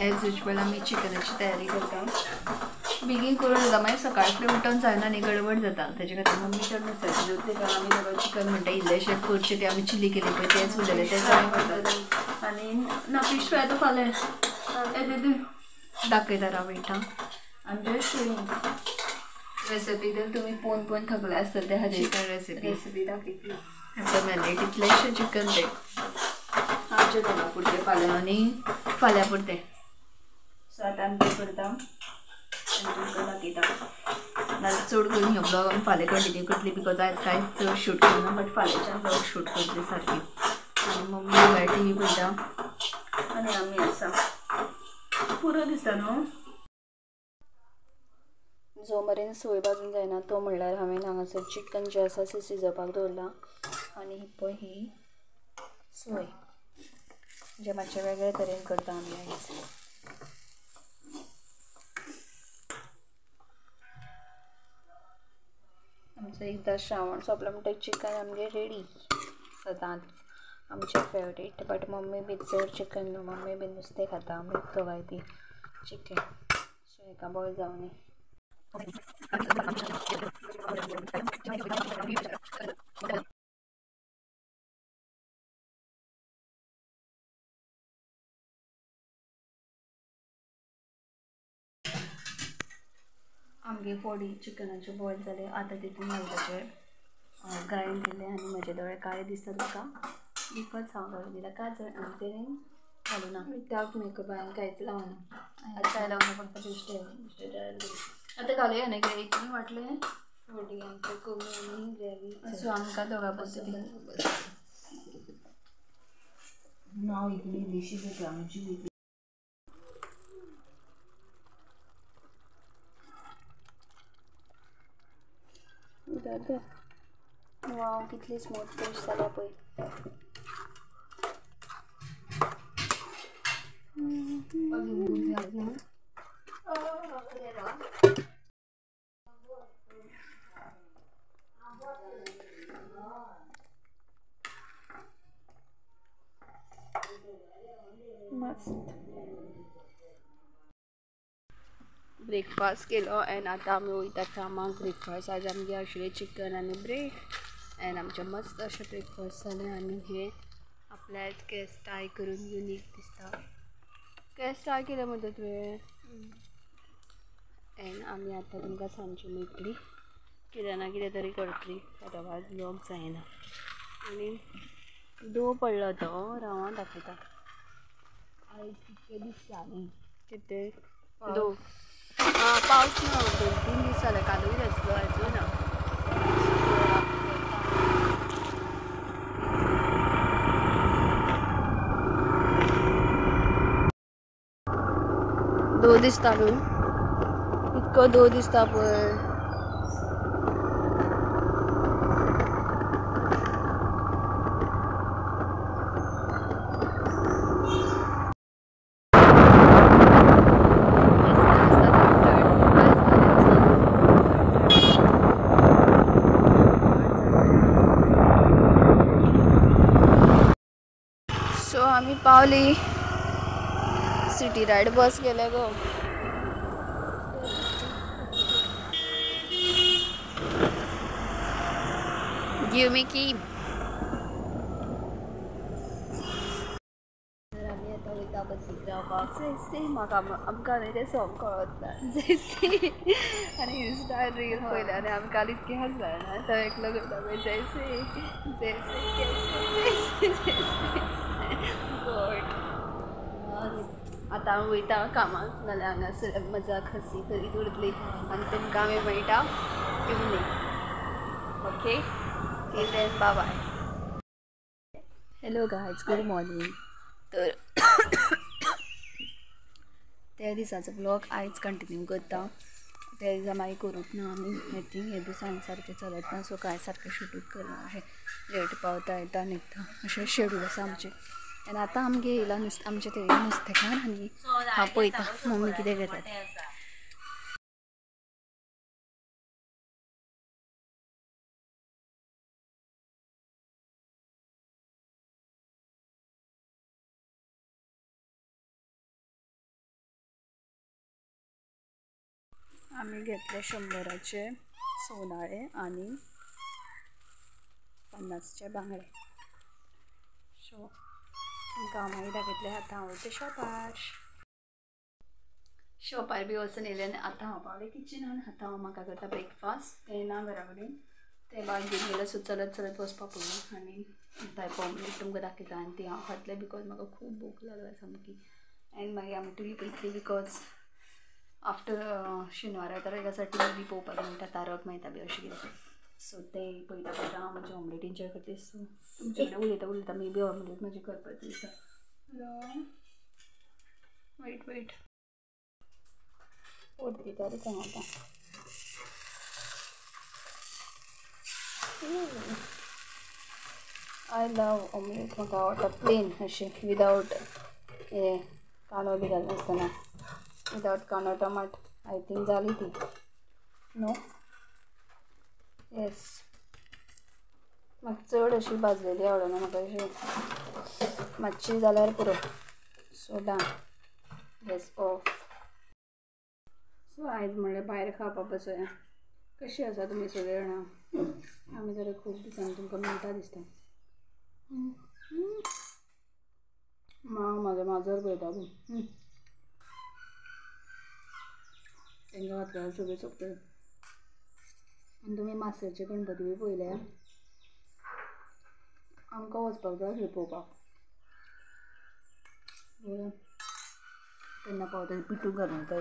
As usual आमी चिकनाची तयारी करता. बेगीन करून जाता, मागीर सकाळ फुडें उठोन जायना न्ही, गडबड जाता. तेजे खातीर मम्मी चड नुस्त्याचें जेवतली कारण आमी दोगां चिकन म्हणटा इल्लेशें करचें, तें आमी चिली केली पळय तेंच उरलेलें तेंच आमी करतात. आनी ना फिश फ्राय तो फाल्यां दाखयता राव वयता. आम जस्ट शोईंग रेसिपी तर तुमी पळोवन पळोवन थकले आसतले त्या खातीर चिकन रेसिपी दाखयतली. आमकां मॅरिनेट इतलेंशें चिकन तें आमचें दोगां पुरतें फाल्यां आनी फाल्यां पुरतें. सो आतां आमी तें करता आनी तुमकां दाखयता. नाल्यार चड करून ह्यो ब्लॉग आमी फाल्यां कंटिन्यू करतली because आयज कांयच चड शूट करना, बट फाल्यांच्यान ब्लॉग शूट करतली सारकी. आनी मम्मी भायर टीवी पळयता आनी आमी आसा. पुरो दिसता न्हू. जो मेरेन सोय भाजून जायना तो म्हणल्यार हांवें हांगासर चिकन जें आसा तें शिजोवपाक दवरलां. आनी ही पळय ही सोय जें मातशें वेगळे तरेन करता आमी आयज. आमचो एकदां श्रावण सोंपलो म्हणटकीर चिकन आमगेर रेडी सदांच आमचें फेवरेट. बट मम्मी बी चड चिकन न्हू, मम्मी बी नुस्तें खाता, आमी दोगांय ती चिकन. सो हेका बॉयल जावनी. आमगे फोडी चिकनाचे बॉयल जाले. आतां तितून घालपाचें ग्रायंड केल्लें. आनी म्हजे दोळे काळे दिसतात म्हाका because हांव घालून दिला काजळ आनी तें घालूना. विदावट मेकअप हांवें कांयच लावना, आतां कांय लावना, फक्त बेश्टें बेश्टें. आतां घालया न्ही कितें इतलें वांटलें फोडी आमचें कमी आनी ग्रेवी. सो आमकां दोगां पुरतें. नांव इतली इल्लीशी जाता आमची. वाव कितली स्मूथ पेस्ट जाल्या पळय. मस्त ब्रेकफास्ट केलो एन्ड आतां आमी वयता कामाक. ब्रेकफास्ट आज आमगे आशिल्लें चिकन आनी ब्रेड एन्ड आमचें मस्त अशें ब्रेकफास्ट जालें. आनी हें आपल्याच केंस टाय करून युनीक दिसता. केंस टाय केलें म्हणटा तुवें. एन्ड आमी आतां तुमकां सांजची मेळटली, कितें ना कितें तरी करतली, अदरवायज ब्लॉग जायना. आनी दो पडलो तो राव दाखयता. आयज कितके दीस जाले कितें दो पावस ना 2-3 दीस जाले, कालूय आसलो आजूय ना. दो दिसता न्हू, इतको दो दिसता पळय. सो आमी पावली सिटी रायड बस गेले गो. Give me key. तर आमी आतां वयता बसीक रावपाक. जैसे म्हाका आमकां न्ही तें सॉंग कळत ना जैसे, आनी इन्स्टार रील पळयल्या आनी आमी काल इतकें हांसलें ना. तो एकलो करता पळय जैसे जैसे कैसे जैसे जैसे गॉड. आतां आमी वयता कामाक, नाल्यार हांगासर मजा खसी करीत उरतली आनी तुमकां आमी मेळटा evening. Okay till then bye bye. Hello guys, good morning. तर त्या दिसाचो ब्लॉग आयज कंटिन्यू करता. त्या दिसा मागीर करूंक ना आमी हें हे दिसान सारकें चलत ना, सो कांय सारकें शूटूच करना, अशें लेट पावता येता न्हिदता अशें शेड्यूल आसा आमचें. आनी आतां आमगे येयला नुस्तें, आमचें थंय नुस्तेकार आनी हांव पळयता मम्मी कितें करता. आमी घेतले 100 सोनाळे आनी 50 बांगडे. सो तुमकां हांव मागीर दाखयतलें. आतां हांव वयता शॉपार. शॉपार बी वचून येयलें आनी आतां हांव पावलें किचनान. आतां हांव म्हाका करता ब्रेकफास्ट. तें ना घरा कडेन, तें बाग घेवन गेलें. सो चलत चलत वचपाक पडलें आनी आतां ऑमलेट तुमकां दाखयता आनी ती हांव खातलें because म्हाका खूब भूक लागला सामकी. एंड मागीर आमी टिवी पळयतली because after शेनवारा तारक आसा, टिवी बी पळोवपाक मेळटा, तारक मेहता बी अशें कितें. सो तें पळयता पळयता हांव म्हजें ऑमलेट एन्जॉय करता. सो तुमचे कडेन उलयता उलयता मे बी ऑमलेट म्हजी करपाची दिसता. वेट वेट परतिता तुका हांव आतां. I love omelette, म्हाका आवडटा प्लेन अशें विदावट हें कांदो बी घालनासतना, विदावट कांदो टमाट. I think जाली ती न्हू. येस, म्हाका चड अशी भाजलेली आवडना, म्हाका अशी मातशी जाल्यार पुरो. So done, gas off. So आयज म्हणल्यार भायर खावपाक बसोया. कशी आसा तुमी सगळे जाणां? आमी जाल्यार खूब दिसांनी तुमकां मेळटा दिसता. मांव म्हाजें माजर पळयता तूं, तेंकां घातल्यार सगळें सोंपतलें. आनी तुमी माशेलचे गणपती बी पळयले? आमकां वचपाक जाय आसलें पळोवपाक. तेन्ना पावता पिटूक घालून वता.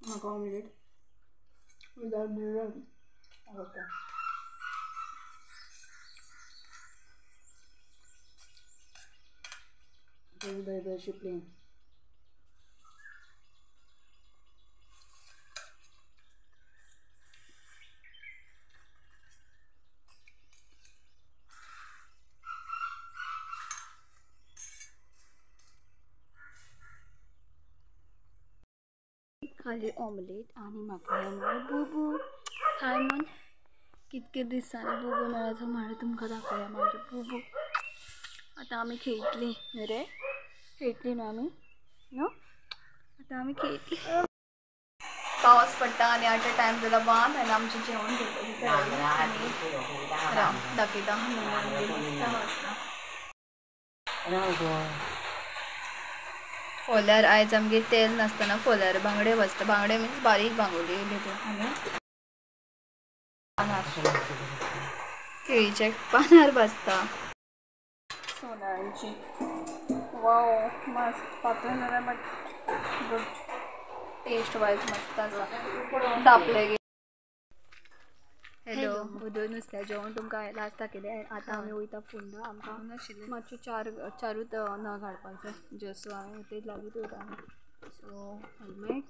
म्हाका ऑमलेट विदावट ब्रेड आवडटा. बरें अशी प्लेन. खाली ऑमलेट आनी म्हाका मेळ्ळो बुबू. हाय म्हण कितके दिसांनी बुबू मेळ्ळो म्हळ्यार तुमकां दाखोवया म्हाजो बुबू. आतां आमी खेळटलीं न्हू रे, खेळटलीं न्हू आमी न्हू. आतां आमी खेळटलीं. पावस पडटा आनी आतां टायम जाला 1 आनी आमचें जेवण करपाची तयारी. आनी राव दाखयता. फोल्यार आयज आमगेर तेल नासतना फोल्यार बांगडे भाजता. बांगडे मिन्स बारीक बांगोली येयले ते. आनी पानार केळीच्या पानार भाजता. सोनाळ्यांची वाव मस्त पातळ जाल्यार बट गुड टेस्ट वायज मस्त आसा. तापले. हॅलो, उदय नुस्त्या जेवण तुमकां लास्ट दाखयलें. आतां आमी वयता फोंडा. आमकां मातशें चारूच नग हाडपाक जाय जे. सो आमी तेच लागींच वयता आमी. So helmet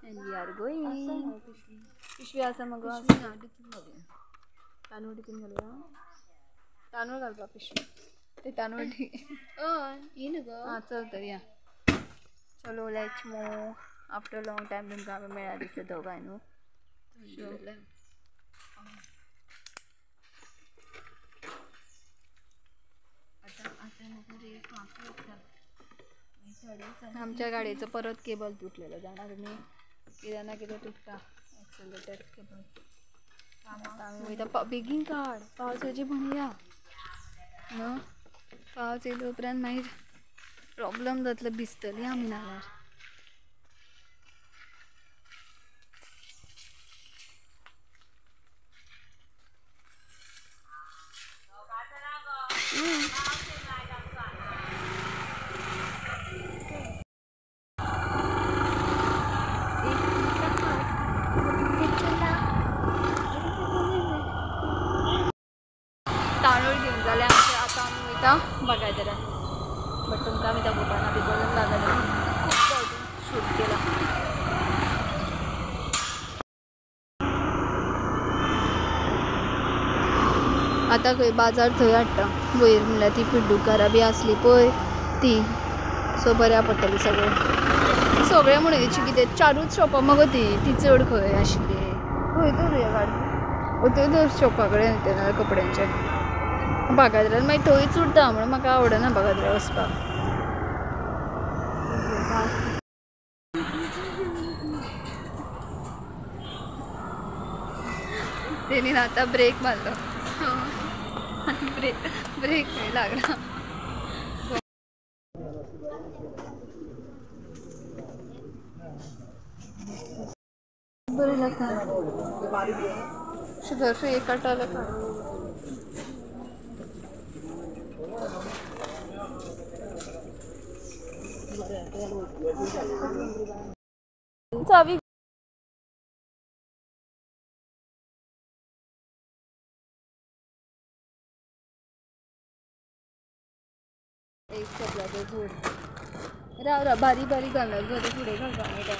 and we are going. पिशवी आसा मगो? तांदूळ टिकीन घालया. तांदूळ घालपा पिशवी ते तांदूळ हां चल तर या. चलो let's move. After long time तुमकां आमी मेळ्ळा दिसता दोगांय न्हू. आमच्या गाडयेचो परत केबल तुटलेलो जाणा तुमी. कितें ना कितें तुटता एक्सेलेटर केबल. आतां आमी वयता. बेगीन काड, पावस येवचे पयलीं न्हू. पावस येयले उपरांत मागीर प्रॉब्लम जातलो, भिजतली आमी नाल्यार. तांदूळ घेवन जाले आमचे. आतां आमी वयता बागायतरान. बट तुमकां आमी दाखोवपा ना because आमी बागायतरान खूब फावटी शूट केला. आतां खंय बाजार थंय हाडटा वयर, म्हणल्यार ती पिड्डुकारां बी आसली पळय ती. सो बऱ्या पडटलें सगळें. सगळें म्हणून कितें चारूच शॉपां मगो ती ती चड खंय आशिल्ली खंय तर हें काड थंय तर शॉपा कडेन वयता नाल्यार कपड्यांच्या बागाद्रान मागीर थंयच उरता म्हणून म्हाका आवडना बागाद्रा वचपाक. तेणी आतां ब्रेक मारलो ब्रेक ब्रेक लागला. बरें लागता शुगर फ्री एक काडटा. चावी एक चपलाचो जोड राव राव बारीक बारीक घालना गो फुडें घालपाक मेळटा.